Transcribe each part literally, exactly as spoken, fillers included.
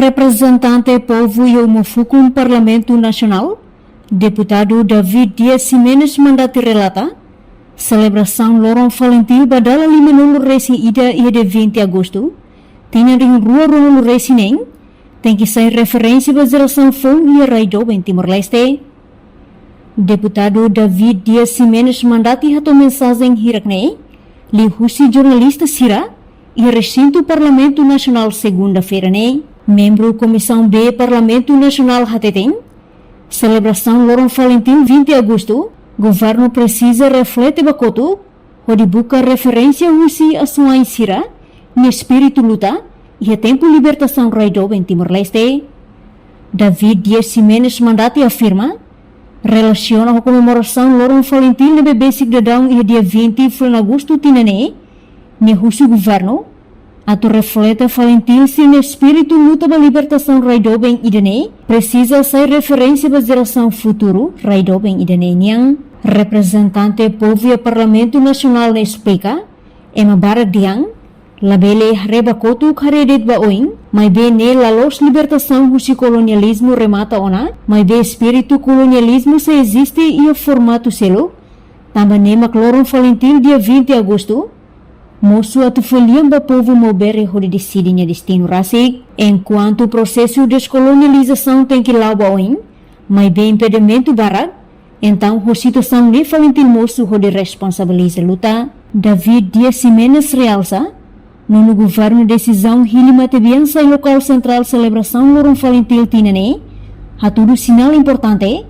Reprezentante povu iha uma fukun Parlamentu Nasionál, Deputadu David Dias Ximenes Mandati relata, selebrasaun loron Falintil ba dala lima-nulu resin ida iha dia vinte Agostu, tinan rihun rua ruanulu resin neen, tenke sai referénsia ba jerasaun foun iha rai doben Timor-Leste. Deputadu David Dias Ximenes Mandati hato'o mensajen hirak ne'e liuhusi jornalista sira iha resintu Parlamentu Nasionál segunda-feira ne'e. Membru Komisaun B Parlamentu Nasionál hateten, selebrasaun loron Falintil vinte Agostu, governu presiza reflete ba kotuk hodi buka referénsia husi asuwa'in sira-nia espíritu luta iha tempu libertasaun rai doben Timor-Leste. David Dias Ximenes Mandati afirma, relasiona ho komemorasaun loron Falintil ne'ebé besik daudaun iha dia vinte fulan Agostu tinan ne'e, nia husu governu atu reflete Falintil sira-nia espíritu luta ba libertasaun rai doben ida-ne'e, presiza sai referénsia ba jerasaun futuru rai doben ida-ne'e nian. Reprezentante povu iha Parlamentu Nasionál ne'e esplika, ema barak dehan, labele haree ba kotuk, haree de'it ba oin, maibé ne'e la loos libertasaun husi kolonializmu remata ona, maibé espíritu kolonializmu sei eziste iha formatu seluk, tanba ne'e mak loron Falintil dia vinte Agostu, mosu atu fó lian ba povu Maubere hodi deside nia destinu rasik. Enkuantu prosesu deskolonializasaun tenke la'o ba oin, maibé impedimentu barak, entaun ho situasaun ne'e Falintil mosu hodi responsabiliza luta. David Dias Ximenes realsa, nonu governu desizaun hili matebian sai lokál sentrál selebrasaun loron Falintil tinan ne'e, hatudu sinál importante,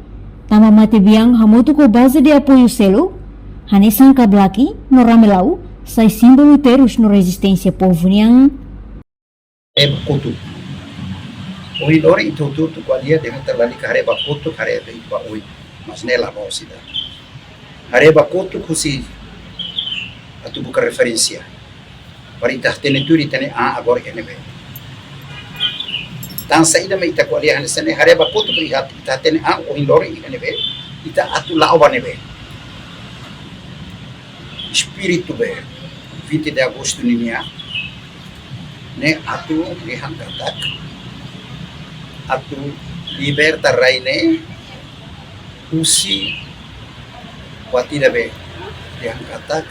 tanba matebian hamutuk ho baze de apoiu seluk, hanesan Kablaki no Ramelau, sai símbolu terus no rezisténsia povu nian. Haree ba kotuk. Ohin loron ita hotu-hotu ko'alia dehan ita lalika haree ba kotuk, haree ba oin. Mas ne'e la loos ida. Haree ba kotuk husi atu buka referénsia. Para ita hatene tuir ita-nia an agora iha ne'ebé. Tan saida mak ita ko'alia hanesan ne'e, haree ba kotuk para ita, ita hatene an ohin loron iha ne'ebé, ita atu la'o ba ne'ebé. Espíritu be vinte de Agostu ninian ne'e atu dehan katak atu liberta rai ne'e husi buat ida be dehan katak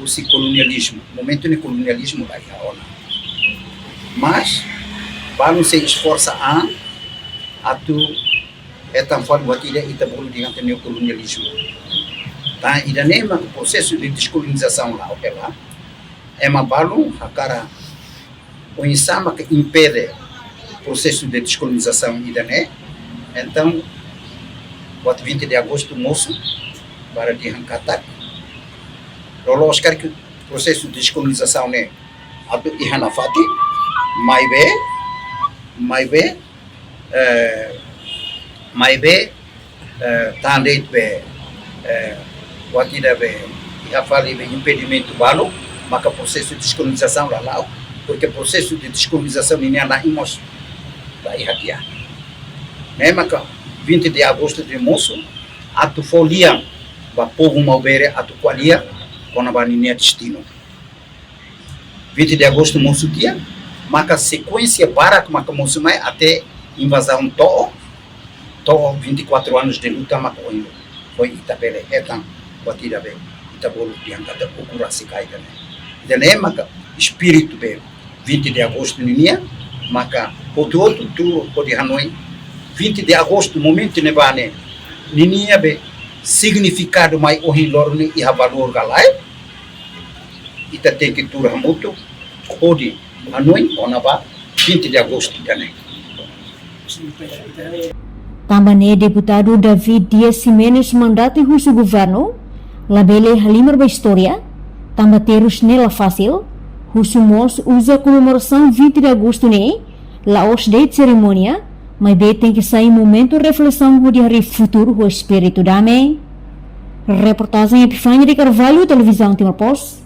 husi kolonializmu. Momentu ne'e kolonializmu la iha ona. Mas balu sei esforsa an atu hetan fali buat ida ita bolu dehan neokolonializmu. Tan ida-ne'e mak prosesu de deskolonizasaun la'o hela. Ema balu hakarak oinsá mak impede prosesu de deskolonizasaun ida-ne'e. Entaun, buat vinte de Agostu mosu para dehan katak loloos karik prosesu deskolonizasaun ne'e atu iha nafatin, maibé, maibé, eh, maibé, eh, tan de'it be, eh, buat ida be iha fali be impedimentu balu, maka prosesu deskolonizasaun la la'o, porque prosesu de deskolonizasaun ninian na'in mós la iha tiha. Ne'e maka vinte de Agostu ne'e mosu atu fó lian ba povu Maubere atu ko'alia kona-ba ninia destinu. Vinte de Agostu mosu tiha, maka sekuénsia barak maka mosu mai até invazaun to'o, to'o vinte e quatro anos de luta maka ohin, ohin ita bele hetan buat ida be ita bolu dehan katak ukun rasik ka ida-ne'e. Ida-ne'e maka espíritu be vinte de Agostu ninian, maka hotu-hotu tuur hodi hanoin vinte de Agostu momentu ne'ebá ne'e ninia be signifikadu mai ohin loron ne'e iha valór ka lae, ita tenke tuur hamutuk hodi hanoin kona-ba vinte de Agostu ida-ne'e. Tanba ne'e Deputadu David Dias Ximenes Mandati husu governu labele halimar ba istória, tanba terus ne'e la fasil, husu mós uza komemorasaun vinte de Agostu ne'e la'ós de'it serimónia, maibé tenke sai momentu reflesaun hodi harii futuru ho espíritu dame. Reportajen Epifania de Carvalho, Televizaun Timor Post.